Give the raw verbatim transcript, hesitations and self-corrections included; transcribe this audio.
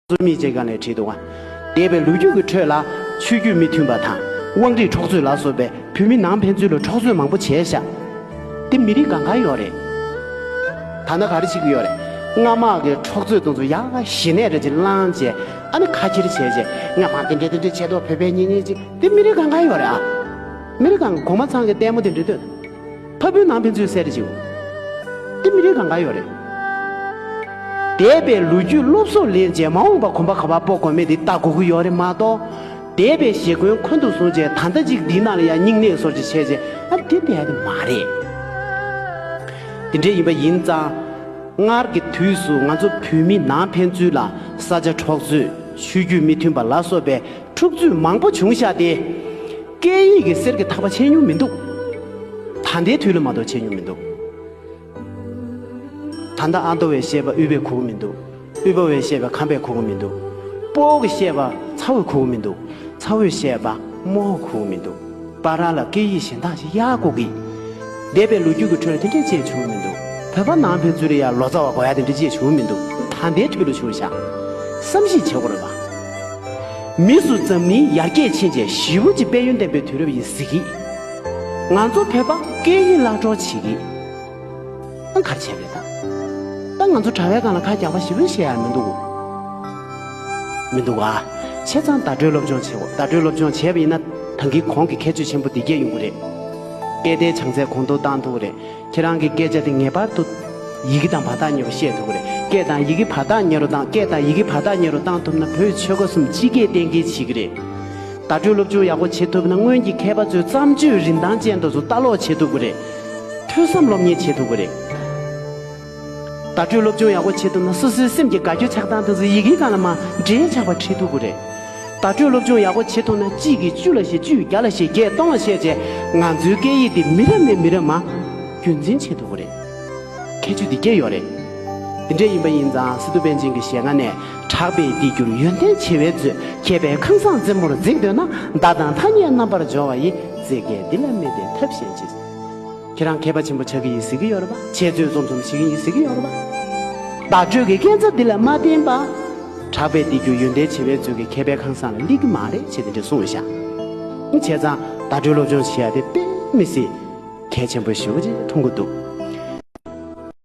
ཚོ་མི་ཅིག་ག་ནས་བྲིས་འདུག་ག་འདས་པའི་ལོ་རྒྱུས་ཀྱི་ཁྲོད་ལ་ཆོས་བརྒྱུད་མི་མཐུན་པ་དང་དབང་རིས་འཕྲོག་རྩོད་ལ་སོགས་པའི་བོད་མི་ནང་ཕན་ཚུན་ལ་འཕྲོག་རྩོད་མང་པོ་བྱས་ཤག་དེ་མི་རིགས་གང་ག་ཡོད་རེད། ད་ནི་ག་རེ་བྱེད་ཀྱི་ཡོད་རེད། སྔ་མ་གི་འཕྲོག་རྩོད་དེ་ཚོ་ཡག་ཞི་གནས་རེ་ཅིག་བླངས་བྱས། ཨ་ནི་ཁ་ཁྱེར་བྱས་བྱས། སྔ་མ་དེ་འདྲས་དེ་འདྲས་བྱས་ཐོག་བོད་པའི་གཉེན་ཉེ་ཅིག་དེ་མི་རིགས་གང་ག་ཡོད་རེད་ཨ། མི་རིགས་གང་ག་གོང་མ་ཚང་གི་ལྟད་མོ་དེ་འདྲས་སྟོན། ཕ་བུའི་ནང་ཕན་ཚུན་བསད་རེ་བྱེད། དེ་མི་རིགས་གང་ག་ཡོད་རེད། འདས་པའི་ལོ་རྒྱུས་སློབ་གསོ་ལེན་བྱས་མ་འོངས་པ་གོམ་པ་ག་པར་སྤོ་དགོས་མེད་དེ་ལྟ་དགོས་ཀྱི་ཡོད་རེད་མ་གཏོགས། འདས་པའི་ཞེ་འཁོན་འཁོན་དུ་བཟུང་བྱས་ད་ལྟ་ཅིག་འདིའི་ནང་ལ་ཡང་སྙིང་ནད་སོར་ཅིག་བྱས་བྱས་ཨ་དེ་བསྡད་དེ་མ་རེད། དེ་འདྲས་ཡིན་པ་ཡིན་ཙང་། སྔར་གྱི་དུས་སུ་ང་ཚོ་བོད་མི་ནང་ཕན་ཚུན་ལ་ས་ཆ་འཕྲོག་རྩོད་ཆོས་བརྒྱུད་མི་མཐུན་པ་ལ་སོགས་པའི་འཁྲུག་རྩོད་མང་པོ་བྱུང་ཤག་སྟེ། སྐད་ཡིག་གི་གསེར་གྱི་ཐག་པ་ཆད་མྱོང་མི་འདུག་ད་ལྟའི་དུས་ལ་མ་གཏོགས་ཆད་མྱོང་མི་འདུག་ད་ལྟ་ཨ་མདོ་བས་བཤད་པ་དབུས་པས་གོ་གི་མི་འདུག་དབུས་པ་བས་བཤད་པ་ཁམས་པས་གོ་གི་མི་འདུག་སྤོ་བོ་གིས་བཤད་པ་ཚ་བོས་གོ་གི་མི་འདུག་ཚ་བོས་བཤད་པ་རྨོ་བོས་གོ་གི་མི་འདུག་བར་ལ་སྐད་ཡིག་གཞན་དག་ཅིག་གཡར་དགོས་ཀྱི། འདས་པའི་ལོ་རྒྱུས་ཀྱི་ཁྲོད་ལ་དེ་འདྲས་བྱས་བྱུང་མི་འདུག་བོད་པ་ནང་ཕན་ཚུན་ལ་ཡང་ལོ་ཙཱ་བ་དགོས་ཡ་དེ་འདྲས་བྱས་བྱུང་མི་འདུག་ད་ལྟའི་དུས་ལ་བྱུང་ཤག་བསམ་གཞིག་བྱེད་དགོས་རེད་པ། མི་སུ་འཛམ་གླིང་ཡར་རྒྱས་ཕྱིན་རྗེས་ཞི་བ་གཅིག་དཔལ་ཡོན་ལྡན་པའི་དུས་རབས་ཡིན་ཟེར་གི། ང་ཚོ་བོད་པ་སྐད་ཡིག་བརླག་འགྲོ་བྱེད་ཀྱི། ཨ་ག་རེ་བྱས་པ་རེད་ད། ད་ང་ཚོ་གྲྭ་པའི་སྒང་ལ་ཁ་རྒྱག་པ་ཞེ་པོ་བཤད་ཡ་མི་འདུག་གོ་མི་འདུག་ག་བྱས་ཙང་བརྡ་སྤྲོད་སློབ་སྦྱོང་བྱེད་དགོས། བརྡ་སྤྲོད་སློབ་སྦྱོང་བྱས་པ་ཡིན་ན་ད་གིན་གོང་གི་ཁྱད་ཆོས་ཆེན་པོ་འདི་གས་ཡོང་གི་རེད། སྐད་བརྡའི་བྱང་ཚད་གོང་མཐོར་བཏང་ཐུབ་ཀྱི་རེད། ཁྱེད་རང་གི་སྐད་ཆ་དེ་ངེས་པར་དུ་ཡི་གེ་དང་བར་ཐག་ཉེ་རུ་བཤད་ཐུབ་ཀྱི་རེད། སྐད་དང་ཡི་གེ་བར་ཐག་ཉེ་རུ་བཏང་། སྐད་དང་ཡི་གེ་བར་ཐག་ཉེ་རུ་བཏང་ཐུབ་ན་བོད་ཆོལ་ཁ་གསུམ་སྤྱི་སྐད་གཏན་འཁེལ་བྱེད་ཀྱི་རེད། བརྡ་སྤྲོད་སློབ་སྦྱོང་ཡག་པོ་བྱེད་ཐུབ་ན་སྔོན་གྱི་མཁས་པ་ཚོའི་བརྩམས་ཆོས་རིན་ཐང་ཅན་དེ་ཚོ་ལྟ་ཀློག་བྱེད་ཐུབ་ཀྱི་རེད། ཐོས་བསམ་སློབ་གཉེར་བྱེད་ཐུབ་ཀྱི་རེད། བརྡ་སྤྲོད་སློབ་སྦྱོང་ཡག་པོ་བྱེད་ཐུབ་ན་སོ་སོའི་སེམས་ཀྱི་དགའ་སྐྱོ་ཆགས་སྡང་དེ་ཚོ་ཡི་གེའི་སྒང་ལ་མར་འབྲེལ་ཆགས་པ་ཁྲིད་ཐུབ་ཀྱི་རེད། བརྡ་སྤྲོད་སློབ་སྦྱོང་ཡག་པོ་བྱེད་ཐུབ་ན་གཅིག་གིས་བཅུ་ལ་བཤད། བཅུས་བརྒྱ་ལ་བཤད། བརྒྱས་སྟོང་ལ་བཤད་བྱས་ང་ཚོའི་སྐད་ཡིག་འདི་མི་རབས་ནས་མི་རབས་མར་རྒྱུན་འཛིན་བྱེད་ཐུབ་ཀྱི་རེད། ཁྱད་ཆོས་འདི་སྐྱེ་ཡོད་རེད། འདི་འདྲ་ཡིན་པ་ཡིན་ཙང་སི་ཏུ་པཎ་ཆེན་གྱི་ཞལ་སྔ་ནས་གྲགས་པའི་སྡེ་བརྒྱུད་ཡོན་ཏན་ཆེ་བའི་མཛོད། མཁས་པའི་ཁང་བཟང་རྩེ་མོར་འཛེགས་འདོད་ན། མདའ་དང་ཐ་སྙད་རྣམ་པར་སྦྱོར་བ་ཡི། རྩེད་མཁན་འདི་ལ་མི་བརྟེན་ཐབས་གཞན་ཅི། ཁྱེད་རང་མཁས་པ་ཆེན་པོ་ཆགས་ཀྱི་ཡིན་ཟེར་གྱི་ཡོད་རེད་པ། འཆད་རྩོད་རྩོམ་རྩོམ་བྱེད་ཀྱི་ཡིན་ཟེར་གྱི་ཡོད་རེད་པ། བརྡ་སྤྲོད་ཀྱི་སྐས་འཛེག་འདི་ལ་མ་བརྟེན་པ། གྲགས་པའི་སྡེ་བརྒྱུད་ཡོན་ཏན་ཆེ་བའི་མཛོད་ཀྱི་མཁས་པའི་ཁང་བཟང་ལ་སླེབས་ཀྱི་མ་རེད་ཅེས་དེ་འདྲ་གསུངས་ཤག་བྱས་ཙང་བརྡ་སྤྲོད་སློབ་སྦྱོང་བྱེད་ཡ་དེ་དཔེ་མི་སྲིད་གལ་ཆེན་པོ་ཞེ་པོ་ཅིག་མཐོང་གི་འདུག